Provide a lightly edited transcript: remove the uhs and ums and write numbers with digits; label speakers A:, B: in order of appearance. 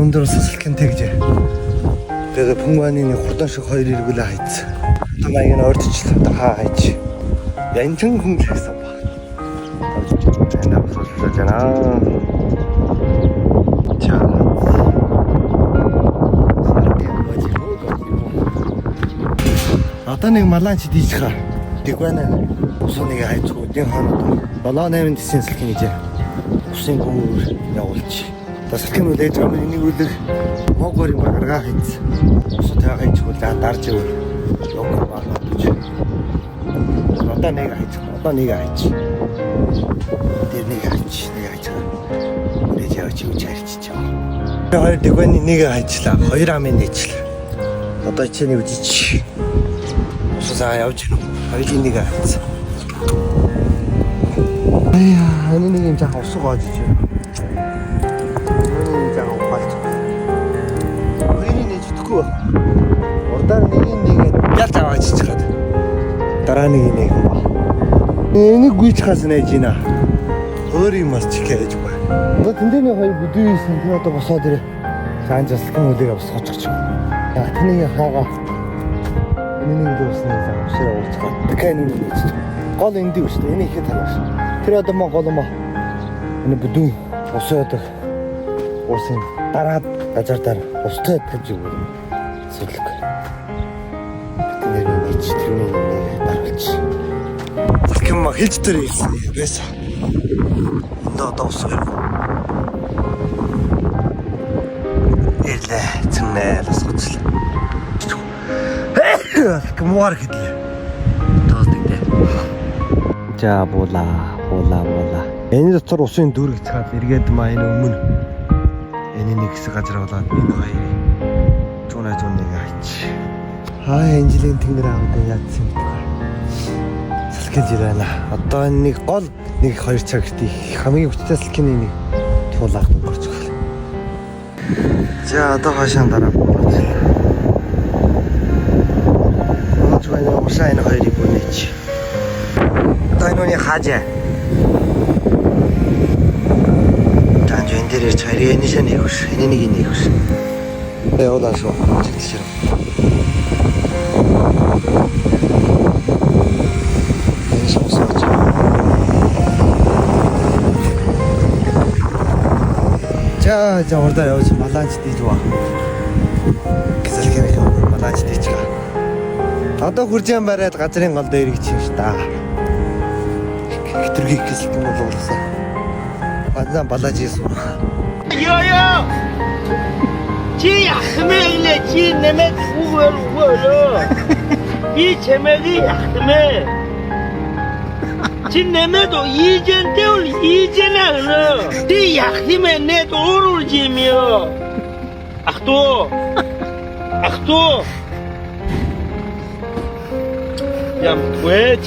A: Өндөр ус салхин тэгж. Тэгээ 풍ваны хурдан шиг хоёр эргүүлээ хайцсан. Одоо маяг нь ойртчихлоо. Одоо хаа хайч. Янчин хүн л гэсэн ба. Танд авсуулж байна. За. Одоо нэг маланч дийж хаа. Тэгвэнэ. Ус нэг хайцгүй. Дэн хонод 7 8 тэсийн салхин гэж. Усын гүүр явуулж. Одоо салхин үлээж байгаа юм энийг үлэх могоор юм гаргаа хийц. Ус таа хайцгүй за дарж ивэл ёг багнаад гэж. Одоо нэг хайц. Одоо нэг хайц. Тэр нэг хайц. Нэг хайц. Үлээж явж үуч харчиж байгаа. Би хоёр дэгвэний нэг хайчлаа. Хоёр амын нийчлээ. Одоо чиний үжиж. Усаа явж гинүү. Хоёрын нэг хайц. Аяа, энэ нэг юм жаахан ус гоож иж байна. Энэ жаахан ухаалж. Хоёрын нээж идэхгүй байх. Урдаар нэг нэг ялж аваач чад. Дараа нэг нэг юм ба. Энийг гүйж хаас нээж гинэ. Өөр юм бас чихээж бай. Одоо тэндээний хоёр бүдүү ийсэн тэр одоо босоод ирээ. Заан заслан үлээ босгочих. Яг тэнийг хаага. Энэ нэг дүүснэ заа усаа уулзах. Тэкэн нэг нээж. Гол энд юу шүү дээ. Энэ ихэд талаас. Тэр одоо маа гол маа. Энэ бүдүүн ус яадаг. Усын дараад газар дээр устай тавьж өгөх юм. Асуудалгүй. Бид нэр нэг тэрний нэг даруулж. Салхин ма хилж дээр ирсэн байсан. Энд одоо ус юм. Ирлээ цэнэ ласгочлаа. Салхин муугар хэдлээ. Тоос тэгдэ. За буула, буула, буула. Энэ дотор усын дүүрэг цаад эргээд маа энэ өмнө энэ нэг хэсэг газар болоод энэ хоёрыг зуна зуныг ач. Хаа энэ жилийн тэнгэр аавд яатсан юм бэ? Салхин жил байна. Одоо энэ нэг гол нэг хоёр цагт их хамгийн хүчтэй салхины нэг туулаад өнгөрч гэл. За одоо хаашаа дараа буугаад. Өнөөдөр байна усаа энэ хоёрыг бүнээч. Одоо энэ үний хаажаа. Таанж энэ дээр ирж хоёрыг энэ шээ нэг хөш. Энэ нэг нэг хөш. Явуулаа шүү. Чиглэл шир. Энэ шуусаач. За за урдаа явж маланч дийж ба. Гэсэлхэн маланч дийж га. Одоо хүржэн бариад газрын гол дээр ирэх юм ш та. Хитрхи гэсэлхэн болуулсан. Базан балаж ийсэн.
B: Йоо. Чи яхмээ чи нэмээд үгээр үгөөлөө. Би чэмэги яхмээ. Чи нэмээд ийжэнтэй бол ийжэнэ гэнэ. Би яхмээ нэт өөрөөр жимээ. Ах туу. Ах туу. Ям твэж.